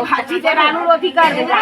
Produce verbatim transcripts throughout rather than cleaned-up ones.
फांसी दे रानू रोटी कर देता।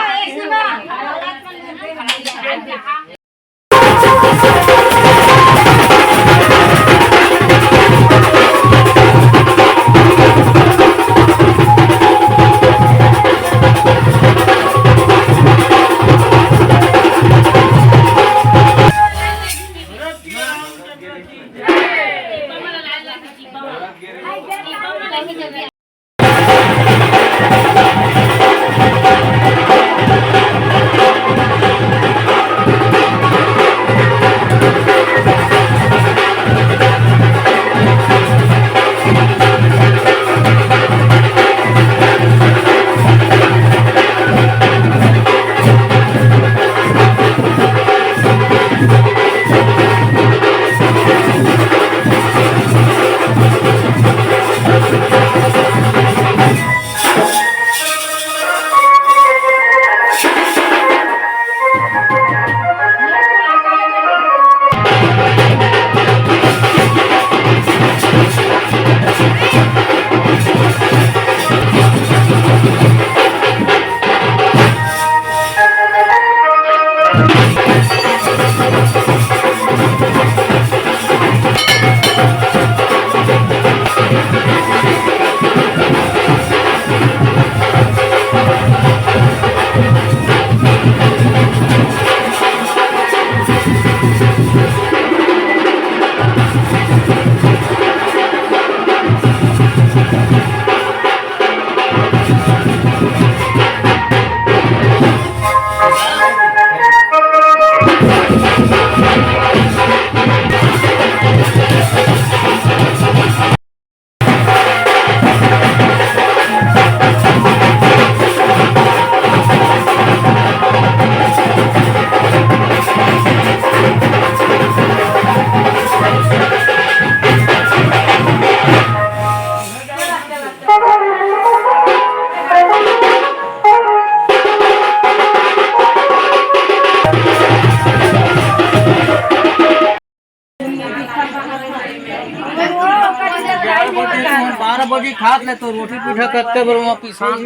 बारह बजे खात ले तो रोटी पीठा करते बर वहाँ पिसान।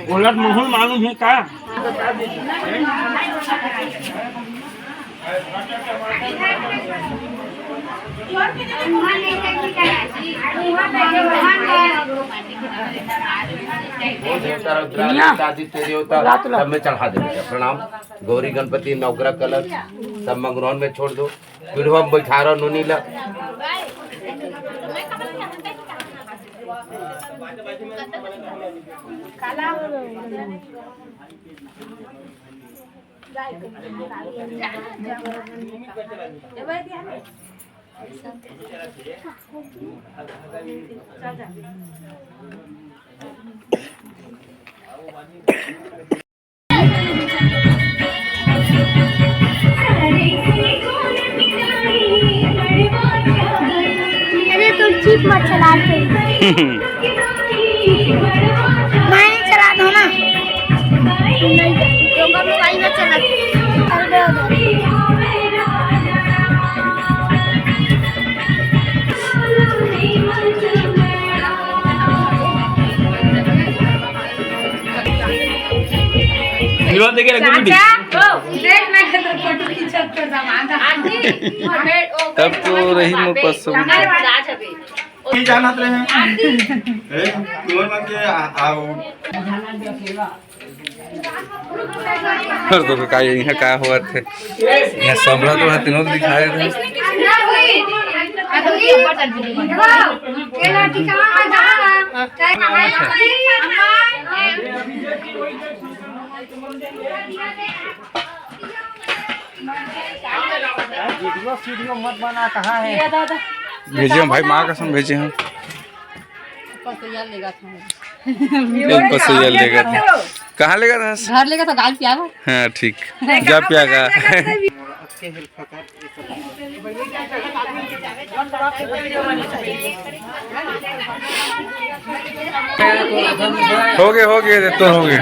बोलत मुहुल मालूम है का? देवता रुद्रादित्य देवता सब में चढ़ा दे बेटा। प्रणाम। गौरी गणपति नवग्रह कलश सब मंगरौन में छोड़ दो। पीढ़वा में बैठा रहो नोनी ला। अरे तो चीप मत चला के। मैं नहीं चला दो ना। नहीं, तो मोबाइल में चला। अरे दे दो। धन्यवाद देके रख दो बेटी। चाचा, ओ, देख ना, इधर फोटो खींचत तो दामाद। आंटी, ओ, बैठ, ओ, तब बैठ, तो हमारे रही पापा, मोर बैठ, पास सब। हमारे पास। नहीं जानत रहे हैं। आंटी। ए, तोर मन के आ-, आओ। हर तो का यहाँ का हुआ थे? यहाँ समरा तो है, तीनों तो दिखाए थे। वीडियो, वीडियो मत बना, कहाँ है? भेजे हम भाई, माँ कसम भेजे हम। ऊपर से यार लेगा था। ऊपर से यार लेगा था। कहाँ लेगा था? घर लेगा था, गाल पिया। हाँ, ठीक। जा पिया का। होगे, होगे, ये तो होगे।